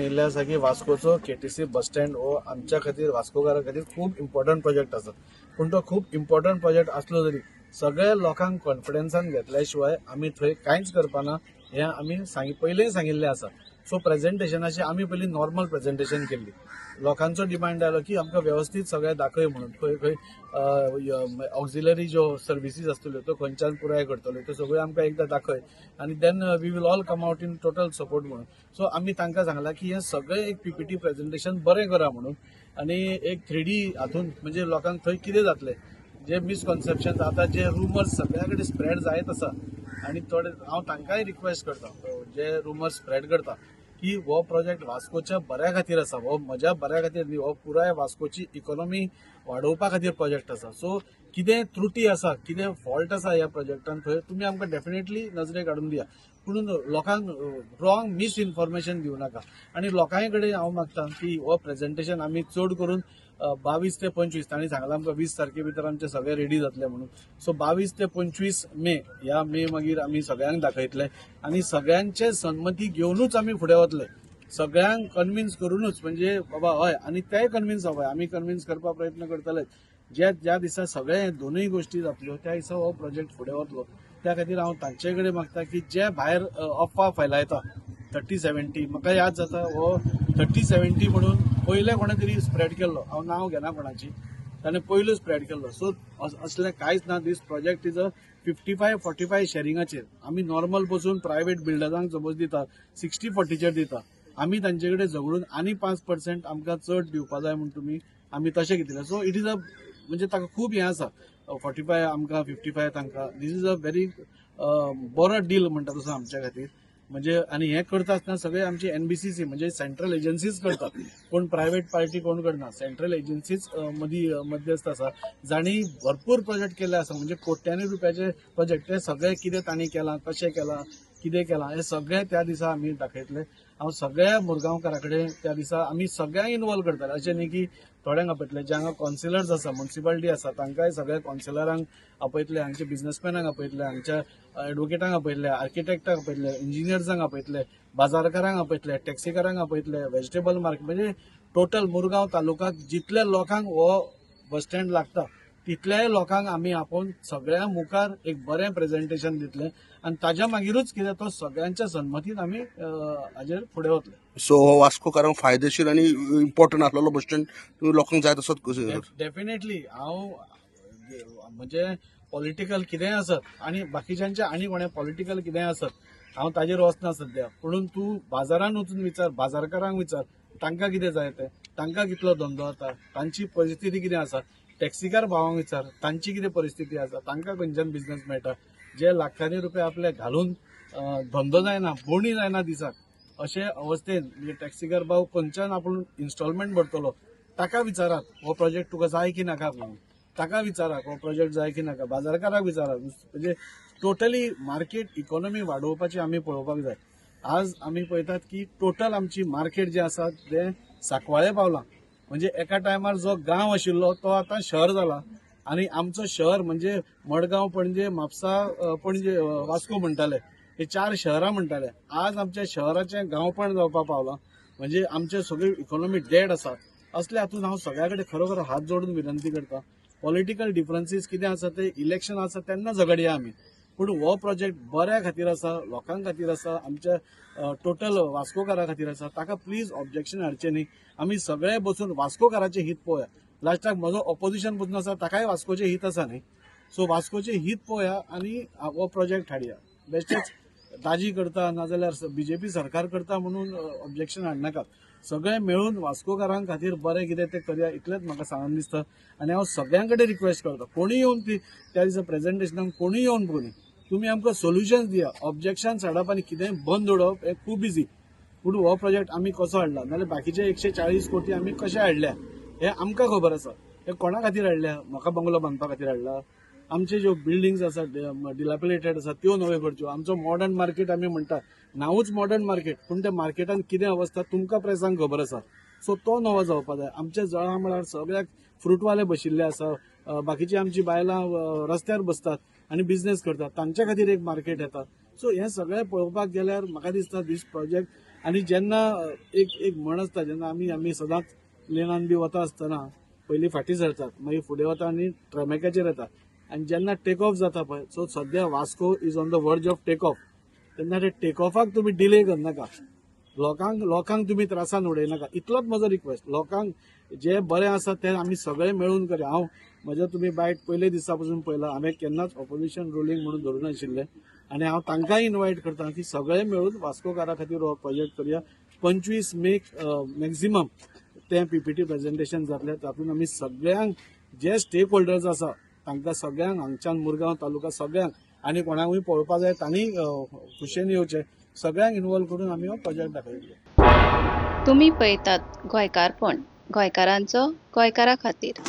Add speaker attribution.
Speaker 1: सांगिल्लें आसा की वास्कोचो केटीसी बस स्टँड हो आमच्या खातीर, वास्कोकारां खातीर खूब इम्पॉर्टंट प्रोजेक्ट आसा. पूण तो खूब इम्पॉर्टंट प्रोजेक्ट आसलो तरी सगळ्या लोकांक कॉन्फिडन्सान घेतल्या शिवाय आमी थंय कांयच करपाना हें आमी पयलींय सांगिल्लें आसा. सो प्रेजेंटेशनाची आमी पयलीं नॉर्मल प्रेजेंटेशन केल्ली. लोकांचो डिमांड आयलो की आमकां वेवस्थीत सगळें दाखय म्हणून, खंय खंय ऑक्झिलरी ज्यो सर्विसीस आसतल्यो त्यो खंयच्यान पुराय करतल्यो त्यो सगळ्यो आमकां एकदां दाखय आनी then we will all come out in total support म्हणून. सो आमी तांकां सांगलां की हें सगळें एक पीपीटी प्रेजेंटेशन बरें करा म्हणून आनी एक 3D हातून म्हणजे लोकांक थंय कितें जातलें, जे मिसकॉन्सेप्शन आतां जे रुमर्स सगळ्या कडेन स्प्रेड जायत आसा आनी थोडे हांव तांकांय रिक्वेस्ट करता जे रुमर्स स्प्रेड करता की हो प्रोजेक्ट वास्कोच्या बऱ्या खातीर आसा, हो म्हज्या बऱ्या खातीर न्ही, हो पुराय वास्कोची इकॉनॉमी वाडोवपा खातीर प्रोजेक्ट आसा. सो कितें त्रुटी आसा, कितें फॉल्ट आसा ह्या प्रोजेक्टान थंय तुमी आमकां डेफिनेटली नजरेक हाडून दिया, पूण लोकांक रॉंग मिसइन्फॉर्मेशन दिवं नाका. आनी लोकांय कडेन हांव मागता की हो प्रेजेंटेशन आमी चड करून 22 ते 25, तांणी सांगलां आमकां 20 तारखे भितर आमचे सगळे रेडी जातले म्हणून. सो 22 ते 25 मे ह्या मे मागीर आमी सगळ्यांक दाखयतले आनी सगळ्यांचे संमती घेवनूच आमी फुडें वतले, सगळ्यांक कन्विन्स करूनूच, म्हणजे बाबा हय आनी तेय कन्विन्स जावपाक आमी कन्विन्स करपाक प्रयत्न करतले. ज्या ज्या दिसा सगळे दोनूय गोश्टी जातल्यो त्या दिसा हो प्रोजेक्ट फुडें वतलो. त्या खातीर हांव तांचे कडेन मागता की जे भायर अफवा फैलायता 30-70, म्हाका याद जाता हो 30-70 म्हणून पयले कोणें तरी स्प्रेड केल्लो, हांव नांव घेना कोणाची, ताणें पयलो स्प्रेड केल्लो. सो असलें कांयच ना. दीस प्रोजेक्ट is a 55-45 शॅरिंगाचेर. आमी नॉर्मल बसून प्रायवेट बिल्डरांक सपोज दिता 60-40चेर दिता, आमी तांचे कडेन झगडून आनी 5% आमकां चड दिवपा जाय म्हूण तुमी आमी तशें घेतिल्लें. सो it is a म्हणजे ताका खूब हें आसा, 45 आमकां 55 तांकां, these is a very बरो डील म्हणटा तसो आमच्या खातीर. म्हणजे आनी हें करता आसतना सगळे आमची एनबीसीसी म्हणजे सेंट्रल एजन्सीज करता, कोण प्रायवेट पार्टी कोण करना, सेंट्रल एजन्सीज मदीं मध्यस्थ आसा जांणी भरपूर प्रोजेक्ट केल्ले आसा, म्हणजे कोट्यांनी रुपयाचे प्रोजेक्ट ते सगळे कितें तांणी केलां, कशें केलां, कितें केलां हें सगळें त्या दिसा आमी दाखयतले. हांव सगळ्या मुरगांवकारा कडेन त्या दिसा आमी सगळ्यांक इनवॉल्व करतले, अशें न्ही की थोड्यांक आपयतले, जे हांगा कौन्सिलर्स आसा, म्युनिसिपालिटी आसा तांकांय सगळ्या कौन्सिलरांक आपयतले, हांगच्या बिजनसमॅनांक आपयतले, हांगच्या एडवोकेटांक आपयतले, आर्किटेक्टांक आपयतले, इंजिनियर्सांक आपयतले, बाजारकारांक आपयतले, टॅक्सीकारांक आपयतले, वेजिटेबल मार्केट, म्हणजे टोटल मुरगांव तालुकाक जितल्या लोकांक हो बस स्टँड लागता तितल्याय लोकांक आमी आपोवन सगळ्या मुखार एक बरें प्रेजेंटेशन दितले आनी ताज्या मागीरूच कितें तो सगळ्यांच्या संमतीन आमी हाजेर फुडें वतले.
Speaker 2: सो हो वास्कोकारांक फायदेशीर आनी इम्पॉर्टंट आसलेलो बस स्टँड तुमी लोकांक जाय तसोच.
Speaker 1: डेफिनेटली हांव म्हणजे पॉलिटिकल कितेंय आसत आनी बाकीच्यांचे आनी कोणें पॉलिटिकल कितेंय आसत हांव ताजेर वचना सद्या, पूण तूं बाजारान वचून विचार, बाजारकारांक विचार तांकां कितें जाय तें, तांकां कितलो धंदो जाता, तांची परिस्थिती कितें आसा, टॅक्सीकार भावांक विचार तांची कितें परिस्थिती आसा, तांकां खंयच्यान बिजनस मेळटा, जे लाखांनी रुपया आपले घालून धंदो जायना, बोणी जायना दिसाक, अशे अवस्थेन म्हणजे टॅक्सीकार भाव खंयच्यान आपूण इन्स्टॉलमेंट भरतलो ताका विचारात हो प्रोजेक्ट तुका जाय की नाका म्हणून, ताका विचारात हो प्रोजेक्ट जाय की नाका, बाजारकाराक विचारात. म्हणजे टोटली मार्केट इकॉनॉमी वाडोवपाची आमी पळोवपाक जाय. आज आमी पळयतात की टोटल आमची मार्केट जें आसा तें सांकवाळे पावलां, म्हणजे एका टायमार जो गांव आशिल्लो तो आतां शहर जाला आनी आमचो शहर म्हणजे मडगांव, पणजे, म्हापसा, पणजे, वास्को म्हणटाले, हे 4 शहरां म्हणटाले. आज आमच्या शहराचें गांवपण जावपाक पावलां, म्हणजे आमचे सगळी इकॉनॉमी डेड आसा. असल्या हातून हांव सगळ्या कडेन खरोखर हात जोडून विनंती करता, पॉलिटिकल डिफरन्सीस कितें आसा ते इलेक्शन आसा तेन्ना झगडया आमी, पूण हो प्रोजेक्ट बऱ्या खातीर आसा, लोकां खातीर आसा, आमच्या टोटल वास्कोकारा खातीर आसा, ताका प्लीज ऑब्जेक्शन हाडचें न्ही. आमी सगळे बसून वास्कोकाराचें हित पळोवया. लास्टाक म्हजो ऑपोजिशन बसून आसा ताकाय वास्कोचें हित आसा न्ही, सो वास्कोचें हित पळोवया आनी हो प्रोजेक्ट हाडया. बेश्टेच दाजी करता नाजाल्यार बीजेपी सरकार करता म्हणून ऑब्जेक्शन हाडनाकात. सगळे मेळून वास्कोकारां खातीर बरें कितें तें करया इतलेंच म्हाका सांगून दिसता. आनी हांव सगळ्यां कडेन रिक्वेस्ट करता, कोणी येवन ती त्या दिसा प्रेजेंटेशनाक कोणी येवन पळोवनी, तुमी आमकां सोल्युशन्स दिया. ऑब्जेक्शन हाडप आनी कितेंय बंद उडोवप हें खूब इजी, पूण हो प्रोजेक्ट आमी कसो हाडला नाजाल्यार बाकीचे 140 कोटी आमी कशे हाडल्या हें आमकां खबर आसा. हें कोणा खातीर हाडल्या? म्हाका बंगलो बांदपा खातीर हाडला? आमचे ज्यो बिल्डिंग्स आसा डिलापिलेटेड आसा त्यो नव्यो करच्यो. आमचो मॉडर्न मार्केट आमी म्हणटा, नांवूच मॉडर्न मार्केट, पूण त्या मार्केटान कितें अवस्था तुमकां प्रेसांक खबर आसा. सो तो नवो जावपा जाय. आमच्या जळा मळार सगळ्याक फ्रुटवाले बशिल्ले आसा, बाकीची आमची बायलां रस्त्यार बसतात आनी बिजनेस करतात, तांच्या खातीर एक मार्केट येता. सो हें सगळें पळोवपाक गेल्यार म्हाका दिसता दीस प्रोजेक्ट आनी जेन्ना एक एक म्हण आसता, जेन्ना आमी आमी सदांच प्लेनान बी वता आसतना पयलीं फाटीं सरतात, मागीर फुडें वता आनी ट्रॅमेकाचेर येता आनी जेन्ना टेक ऑफ जाता पळय, सो सद्या Vasco is on the verge of take off. तेन्ना ते टेक ऑफाक तुमी डिले करनाका, लोकांक लोकांक तुमी त्रासान उडयनाका, इतलोच म्हजो रिक्वेस्ट. लोकांक जे बरें आसा तें आमी सगळे मेळून करया. हांव म्हज्या तुमी बायट पयले दिसा पसून पळयला, हांवें केन्नाच ऑपोजिशन रुलींग म्हणून धरूं नाशिल्लें आनी हांव तांकांय इनवायट करता की सगळे मेळून वास्कोकारा खातीर हो प्रोजेक्ट करया. 25 मेक मॅक्झिमम तें पीपीटी प्रेझेंटेशन जातलें. तातूंत आमी सगळ्यांक जे स्टेक होल्डर्स आसा तांकां सगळ्यांक हांगच्यान मुरगांव तालुका सगळ्यांक आनी कोणाकूय पळोवपा जाय तांणी खुशयेन येवचें, सगळ्यांक इनवॉल्व करून आमी हो प्रोजेक्ट दाखयतले.
Speaker 3: तुमी पळयतात गोंयकारपण, गोंयकारांचो गोंयकारा खातीर.